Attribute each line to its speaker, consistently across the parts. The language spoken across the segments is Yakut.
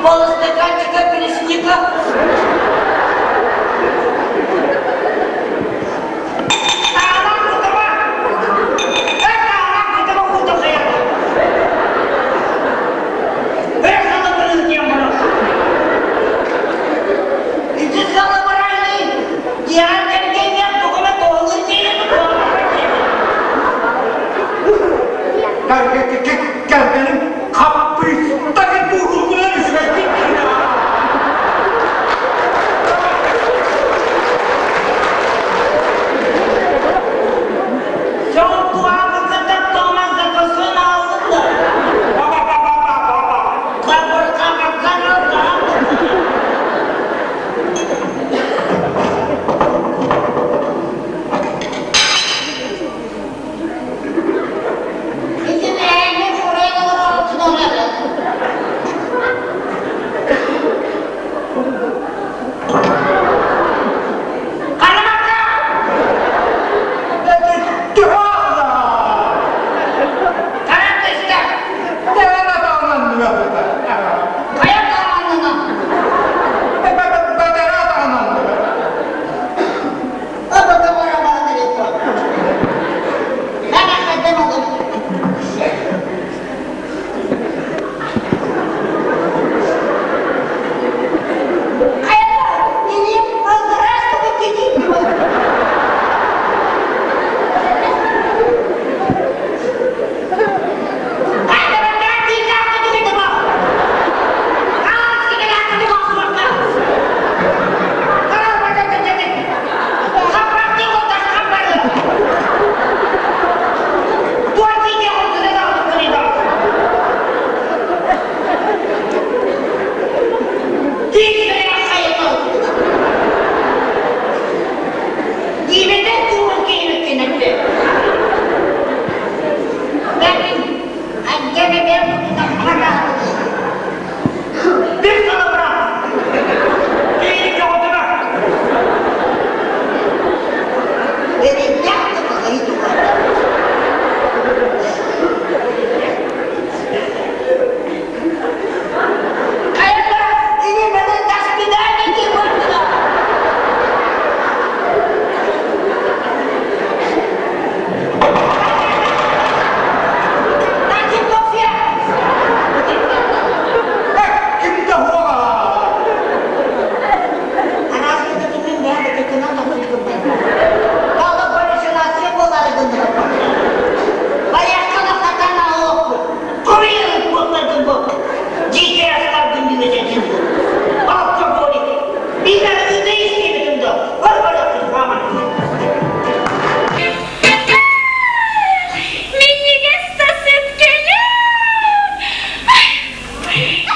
Speaker 1: Полстаканчика тростника.
Speaker 2: Кэргэним хаппыыстагы туурулгунан үчүгэйдик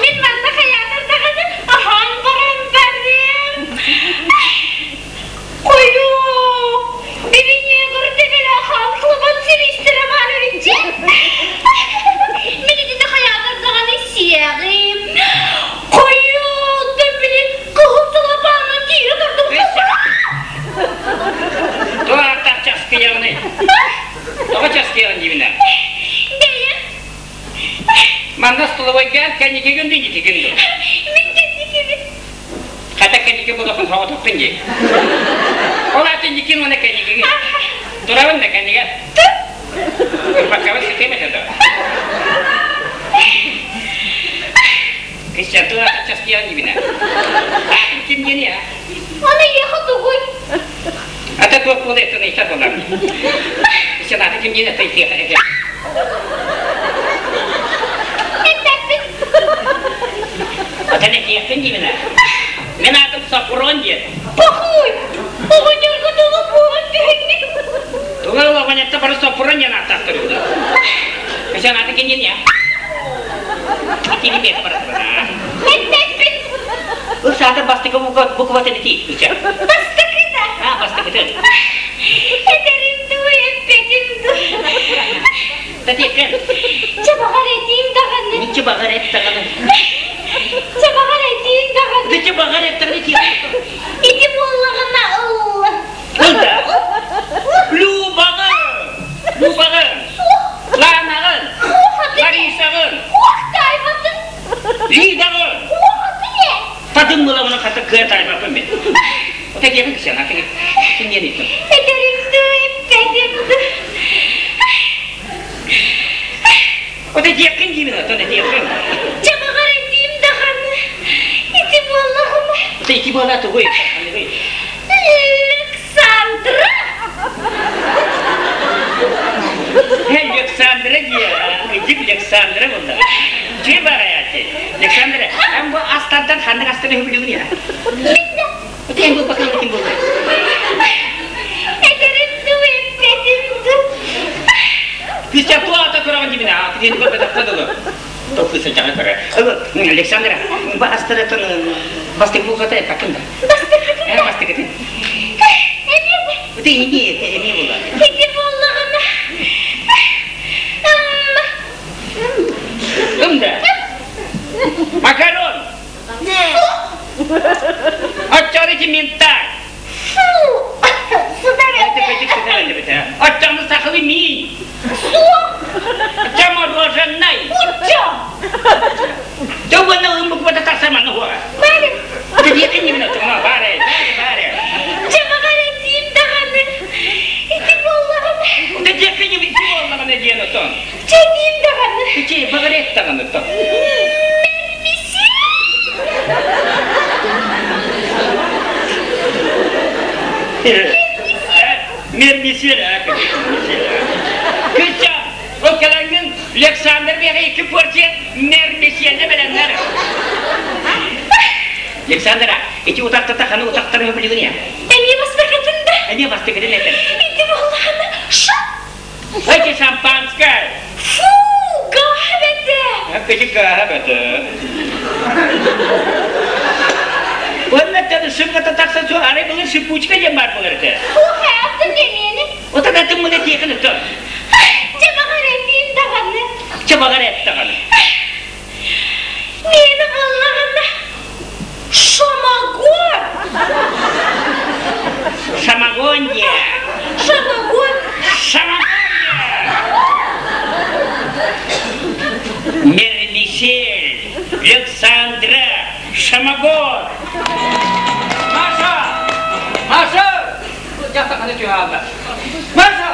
Speaker 3: Мин манна хайаатар даҕаны аһаан баран барыам. Хойуу, бибиньиэгурда бэлэхан клубун сибистэрэ баар эбитчи. Мин итини хайаатар даҕаны сиэҕим. Хойуу, да били кыһыл салапаанын тиирэ тардым.
Speaker 4: Туох ааттаах часкыйаҕыный? Тоҕо часкыйаҕын диибинэ?
Speaker 3: Бэйэм
Speaker 4: Манна столовойга кэнникигин дуу, инникигин дуу?
Speaker 3: Мин кэнникибин.
Speaker 4: Хата кэнники буолуоххун соҕотохпун дии. Ол аата инникин уонна кэнникигин. Турабын да кэннигэр. Ырбаккабын сытыам этэ дуо? Кристиан, тыл аата часкыйаҕын диибинэ. Аатын ким диэний а?
Speaker 3: Аны ехать тугуй?
Speaker 4: Ата туох буола этэн ыйта буолар. Кристиан, аты ким диэн это ыйтыаха Ата этиэхпин диибинэ. Мин аатым Сопрун диэн.
Speaker 3: Похуй! Оҕонньорго тула буолан түһэҥҥин.
Speaker 4: Тула оҕонньотто бары Сопрун диэн ааттаахтар үһү. Кристиан, аты ким диэн я? Итини бэт баратыбына.
Speaker 3: Эппэппин.
Speaker 4: Ыксаатар бастакы букватын ити.
Speaker 3: Бастакыта.
Speaker 4: А, бастакыты.
Speaker 3: Этэрим дуу, эппэтим дуу.
Speaker 4: Татиэккэн.
Speaker 3: Чэ баҕар этиим даҕаны.
Speaker 4: Чэ баҕар эт даҕаны.
Speaker 3: Чэ баҕар этиим даҕаны.
Speaker 4: Чэ баҕар эт даҕаны этиэм.
Speaker 3: Ити буоллаҕына ылла.
Speaker 4: Ылда. Любаҕын. Любаҕын. Ланаҕын. Ларисаҕын.
Speaker 3: Ох таайбатын.
Speaker 4: Лидаҕын.
Speaker 3: Ох атын ээ.
Speaker 4: Татын буоламына хата кыа таайбаппын мен. Отакиэхин кисен атын синньиэн иттим.
Speaker 3: Этэрим дуу, эппэтим дуу.
Speaker 4: Ота диэххин диибин оттон этиэххин.
Speaker 3: Чэ баҕар этиим даҕаны. Ити буоллаҕына.
Speaker 4: Ота ити буола тугуй?
Speaker 3: Александра!
Speaker 4: Александра диэ, кыдьык Александра буолла. Дьиэ бараятты. Александра, эн бу астардан ханнык астары өһүлүгүн я? Эн бу бакан ким буолла?
Speaker 3: Этэрим дуу, эппэтим дуу.
Speaker 4: Кыысча туата көрөҕүн дибин аа, китини көрбөтөххө дылы. Топпуса дьаҕа көрө. Александра, бу астарытын бастык булгата эппаккын да?
Speaker 3: Бастакытын
Speaker 4: да? Бастакытын.
Speaker 3: Эмиэ
Speaker 4: Ты эмиэ, эмиэ буолла.
Speaker 3: Ити буоллаҕына
Speaker 4: Ымда. Макарон. Оччону минтай.
Speaker 3: Фу! Сытар
Speaker 4: этэ. Оччону сахалы миин.
Speaker 3: Суох.
Speaker 4: Оччо мороженай.
Speaker 3: Оччо.
Speaker 4: Дьэ уонна ымбыкпата тахсар манна хуора.
Speaker 3: Бары.
Speaker 4: Диэтин ньимин оччоҥо баары, баары, баары.
Speaker 3: Чэ баҕар этиим даҕаны. Ити буоллаҕына.
Speaker 4: Дэ диэххин ити буоллаҕына диэн отон.
Speaker 3: Чэ этиим даҕаны.
Speaker 4: Чэ баҕар эт даҕаны отон. Мермисер, Кыча, ол кэлэҥҥин Александр миэхэ икки порция мермисиэнэ бэлэмнэр. Александра, ити утахтата ханы утахтары билигин я.
Speaker 3: Эмиэ бастакытын да.
Speaker 4: Эмиэ бастакытын этэр.
Speaker 3: Ити буоллаҕына шап.
Speaker 4: Эти шампанское.
Speaker 3: Фу, гааһа
Speaker 4: Кыжы гааһа бэтэ. Уонна таны сымгата тахса су арай былыр шипучка диэн баар буолар этэ.
Speaker 3: Фу, хаатын эмиэни.
Speaker 4: Отон атын мына тиэхин өттөн.
Speaker 3: Чэ баҕар этиим даҕаны.
Speaker 4: Чэ баҕар эт даҕаны.
Speaker 3: Миэнэ буоллаҕына шамагон.
Speaker 4: Самогон диэ.
Speaker 3: Шамагон.
Speaker 4: Самогон Мермисель, Александра, Шамагон. Маша! Маша! Дьахтахана түһаалла. Маша!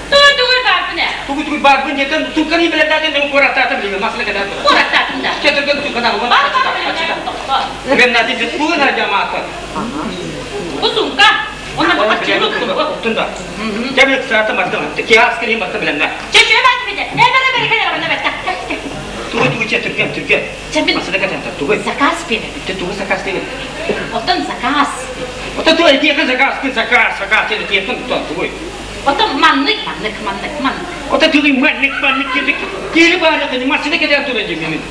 Speaker 3: Тугу барбын ээ?
Speaker 4: Тугу тугу барбын диэтэн тукканы билэтаатын мен куораттаатым билген масына кэтэн тура.
Speaker 3: Куораттаатым да.
Speaker 4: Четыргын туккана
Speaker 3: Бар бар
Speaker 4: Мен нати жытпугун жамаата.
Speaker 3: Бу сумка. Онна бу
Speaker 4: Тунда. Жабек саата мартым. Киас кирим мартым биленне.
Speaker 3: Чече бат бите. Эбere бere келер бана бетта.
Speaker 4: Тугу тугу че түрген түрген.
Speaker 3: Чемин.
Speaker 4: Масына кэтэн тугу.
Speaker 3: Заказ берем.
Speaker 4: Тугу заказ деген.
Speaker 3: Оттон заказ.
Speaker 4: Оттон тугу этиэхин заказ кын заказ заказ этиэхин тугу.
Speaker 3: Оттон маннык маннык маннык маннык.
Speaker 4: Оттон тугу маннык маннык кирик. Кири баары кини масына кэтэн туран димин.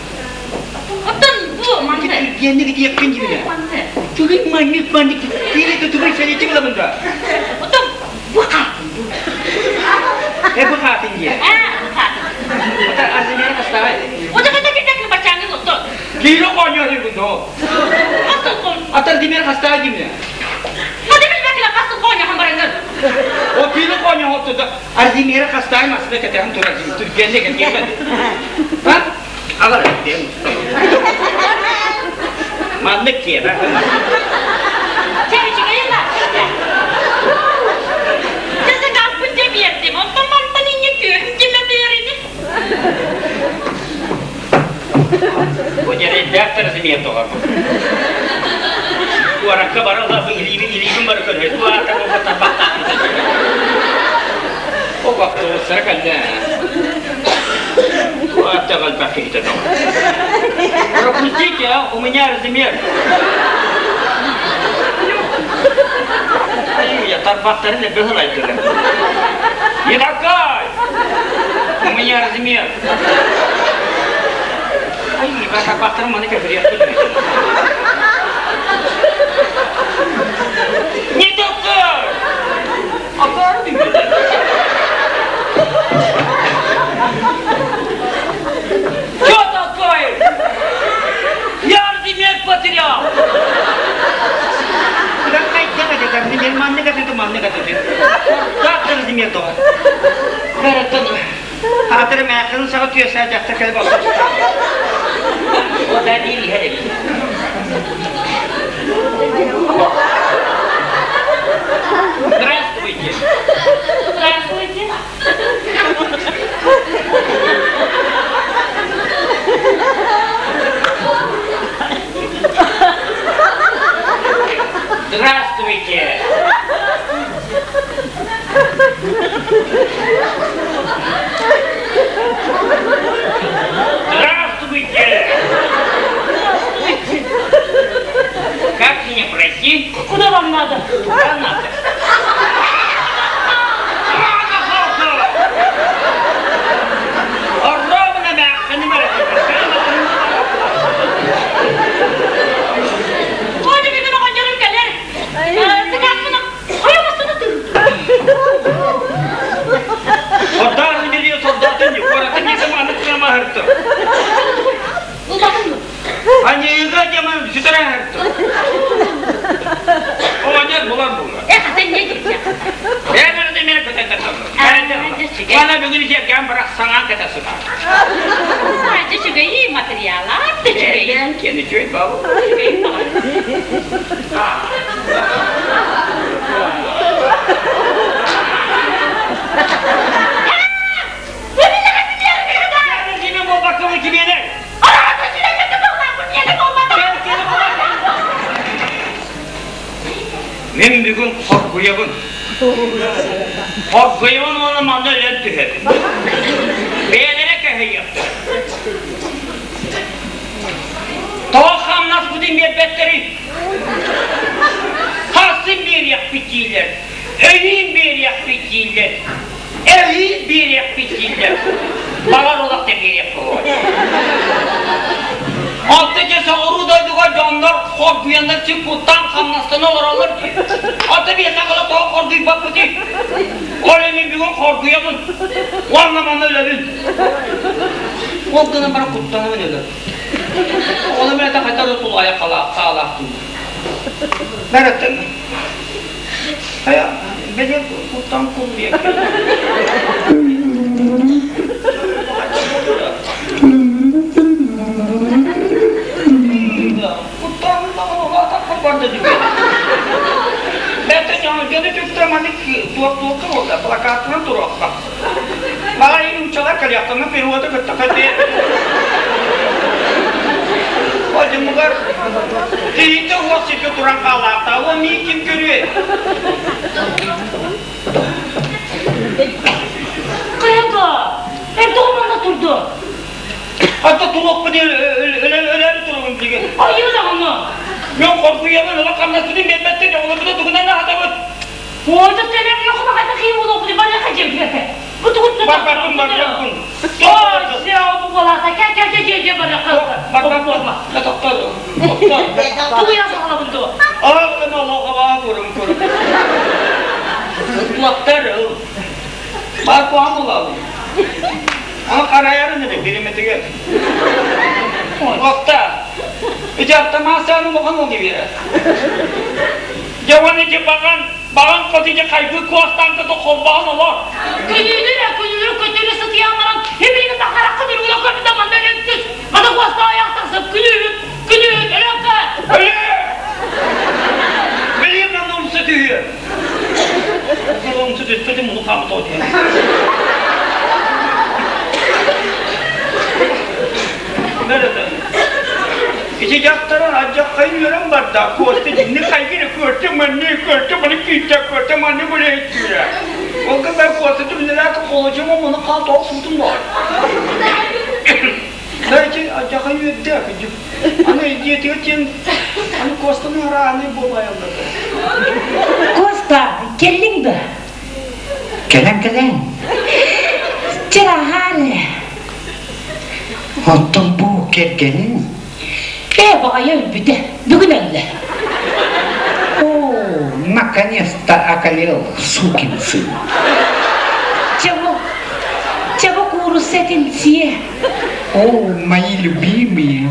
Speaker 3: Оттон бу маннык.
Speaker 4: Диэнник этиэххин димин.
Speaker 3: Маннык.
Speaker 4: Тугу маннык маннык кири тугу сэлити буламында.
Speaker 3: Оттон бу хатын бу.
Speaker 4: Э бу хатын дие.
Speaker 3: А, бу хатын.
Speaker 4: Оттон арзымера каставай.
Speaker 3: Ота ката китак бачаңы оттон.
Speaker 4: Кири коньо димин.
Speaker 3: Астыл кон.
Speaker 4: Аттар димер каставай димин.
Speaker 3: Hadi bil bakla kastıl konya hambarangın.
Speaker 4: О кири коньо хоттуда арзимера каставай масына кэтэн туран димин. Түргенне кэтэн. Ха? Агар дем. Маннык киэ.
Speaker 3: Çay la. Size kalkın demirdim. Ondan mantan inge köyüm kime berini.
Speaker 4: Бу дьэрэйдээх размер тоҕор. Куоракка баралла илиибин илиибин бары көрөр. Туата бу О бактоосара кэллэ. Туата галбак киһитэ Пропустите, а, у меня размер. Я тарбақтарын бөхөр айдылар. Не такой! У меня размер. Ай, тарбақтарым маны көбірек Не такой! Акар. Чё такое? Я разимер потерял.
Speaker 2: Как разимер дома? Аатыр эмээххин саҕа түөсээ дьахтар кэлэ
Speaker 4: Ода диир иһэр эбит. Здравствуйте.
Speaker 3: Здравствуйте.
Speaker 4: Здравствуйте. Здравствуйте! Как меня пройти?
Speaker 3: Куда вам надо?
Speaker 4: Куда надо?
Speaker 3: Ой, бүгүн оҕонньорум кэлэр. Сыкааппын
Speaker 2: Сордоох билиэ сордоотун куоратын диэки маннык сыамаһырты. Аньыыга дьаман сүтэрэ аһырты. Оҕонньор булар булар. Бэйэлэрин эмиэ көтөтө Уонна бүгүн сиэргээн бырах саҥаан кэтэ сытар.
Speaker 3: Үчүгэйи материала үчүгэй.
Speaker 4: Киэн үчүгэй бабу. Мин бүгүн хоргуйабын. Хоргуйабын уонна манна өлөн түһэбин. Бэйэлэрэ кэһэйиэхтэрэ. Тоҕо хамнаспытын биэрбэттэрий? Хасын биэриэхпит дииллэр, өйүүн биэриэхпит дииллэр, өйүүн биэриэхпит дииллэр. Баҕар олох да биэриэх буолуо. Онто дьэ соҕуруу дойдуга дьоннор хоргуйаннар син куттаан хамнастана олороллор дии. Онто биһиэхэ тоҕо хоргуйбаппытый? Ол мин бүгүн хоргуйабын уонна манна өлөбүн. Ол гынан баран куттанабын өлөр. Ол эмиэ хайдах да тулаайах хаалаахтын.
Speaker 2: Бәреттен. Хайа, били куттан куллуйа. Куттан барда Бәтен дьону түктэ маннык туох-туохха буолла, плакатынан туруохха. Баҕайы нууччалар кэлиэхтэрин перевода кытта кэлиэ. Одьумугар тиийдэ уох сиргэ туран хаалаахтаа, уон миин ким көрүө?
Speaker 3: Хайата, эрдэ манна турду.
Speaker 2: Хатта туруохпун өлөөрү турабын билигин.
Speaker 3: Айыы даҕаны.
Speaker 2: Мен хоргуйабын, ыла хамнаспытын биэрбэттэр, оҕолорбутун тугунан аһатабыт?
Speaker 3: Ой, да сен йохуна хайда хи болуп бара хажем Бу тугут
Speaker 2: Барбаппын, барбаппын.
Speaker 3: Ой, все, бу болата. Кел кел кел кел бара
Speaker 2: Барбаппын. Тоқтор. Тоқтор.
Speaker 3: Тугу ясалабын ту.
Speaker 2: Ағын Аллаға көрім көрім. Құлақтар бар қуан болады. Ама қараярын dedi, бириметиге. Тоқта. Ити автомасаны оған ол берер.
Speaker 4: Дьэ ити баҕан, баҕан хоту хайгы куостаан кытта холбоон олор.
Speaker 3: Күнүлүр, күнүлүр көтөрү сытыян баран, хебилин тахаракка дүргүлө көрбүтэ манна өлөттүс. Мана куоста аяқ тахсып, күнү, күнү, өлөккө.
Speaker 2: Өлө! Билигин манна умса түһүө. Умса түспэтим муну хаамыт диэн. Nerede? Ити дьахтара адьаххайын үөрэн барда. Куоста дьиҥни хайгыны көртө, манны көртө, маны күүттэ көртө, манны бүлэйттүүрэ. Ол гына куоста түбүнэлээх холочума муну хаал тоох суутун бар. Дайте адьаххайын үөрдэ кыдьык. Аны дьиэтигэр тиэн аны куостаны арааны буолайаллар.
Speaker 1: Коста, келлиң да?
Speaker 5: Кэлэн кэлэн.
Speaker 1: Чырахаары.
Speaker 5: Оттон бу кэргэнин
Speaker 1: Э, баҕайа өлбүтэ. Бүгүн өллө.
Speaker 5: О, наконец-то околел сукин сын.
Speaker 1: Чэ бу, чэ бу куурусса. Куурусса этин сиэ.
Speaker 5: О, мои любимые.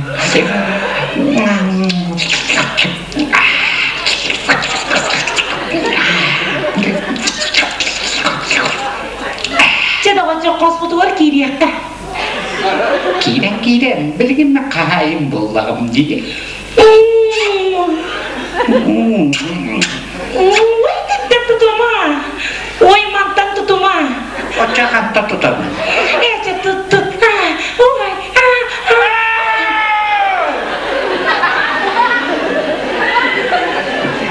Speaker 1: Чэ, доҕоччук, хоспутугар киириэххэ.
Speaker 5: Киирэн киирэн, билигин хаһаайын буоллаҕым дии.
Speaker 1: Ой, титтэн тутума! Ой, мантан тутума!
Speaker 5: Оччо ханта тутабын?
Speaker 1: Эчэ тут тут! Ой,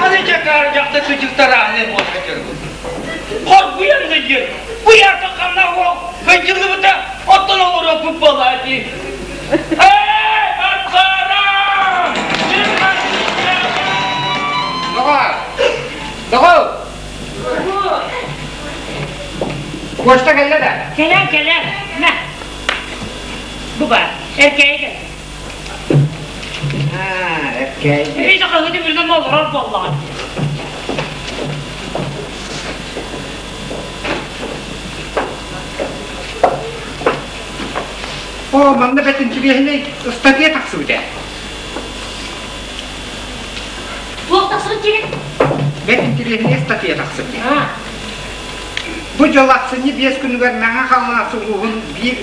Speaker 4: Аны чакаар дьахта кыдьыктарааны буолбатырбыт. Хоргуйан да диэн, бу яата ханна ол кыдьыллыбыта оттон олоруоппут буолаа дии. Эй, Барбара!
Speaker 5: Доҕор! Доҕор! Куоста кэллэ да?
Speaker 3: Кэлэн, кэлэн. Мэ. Бу баар. Эркээйи кэл.
Speaker 5: Аа, эркээйи.
Speaker 3: Эй, хаһыты бүргэн олорор буоллаҕын.
Speaker 5: Оо, манна бэрт интириэһинэй ыстатыйа тахсыбыт ээ.
Speaker 3: Туох тахсыбыт диигин?
Speaker 5: Бэрт интириэһинэй ыстатыйа тахсыбыт. Бу дьыл ахсынньы 5 күнүгэр Мэҥэ Хаҥалас улууһун биир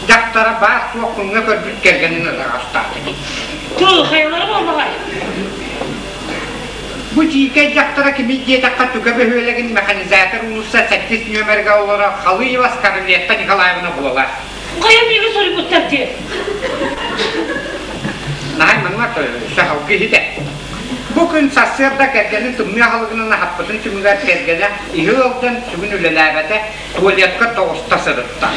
Speaker 5: дьахтара баар-суох күҥҥэ көрбүт кэргэнин ыраҕастаата.
Speaker 3: Тыл хайалара буоллаҕай?
Speaker 5: Бу дьиикэй дьахтара кимий диэтэххэ Түгэ бөһүөлэгин механизатор уулусса сэттис нүөмэргэ олорор Халыева Скарлетта Николаевна буолар.
Speaker 3: Хайа миигин суруйбуттар дии.
Speaker 5: Наһай манна саһылгы иһитэ. Бу күн сарсыарда кэргэнин тымныы аһылыгынан аһаппытын түмүгэр кэргэнэ иһи ыалдьан сүгүн үлэлээбэтэ, туалетка тоҕуста сырытта.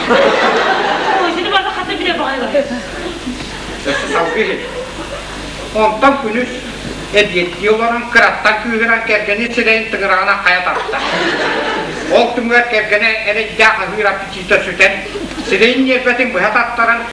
Speaker 3: Ой, сини барда хата билэ баҕайылар.
Speaker 5: Өссө салгыы иһит. Онтон күнүс эбиэттии олорон кыраттан кыыһыран кэргэнин сирэйин тыҥыраҕынан хайа тарта. Ол түмүгэр кэргэнэ эрэйдээх аһыыр аппетита сүтэн, сирэйин ньиэрбэтин быһа таттаран.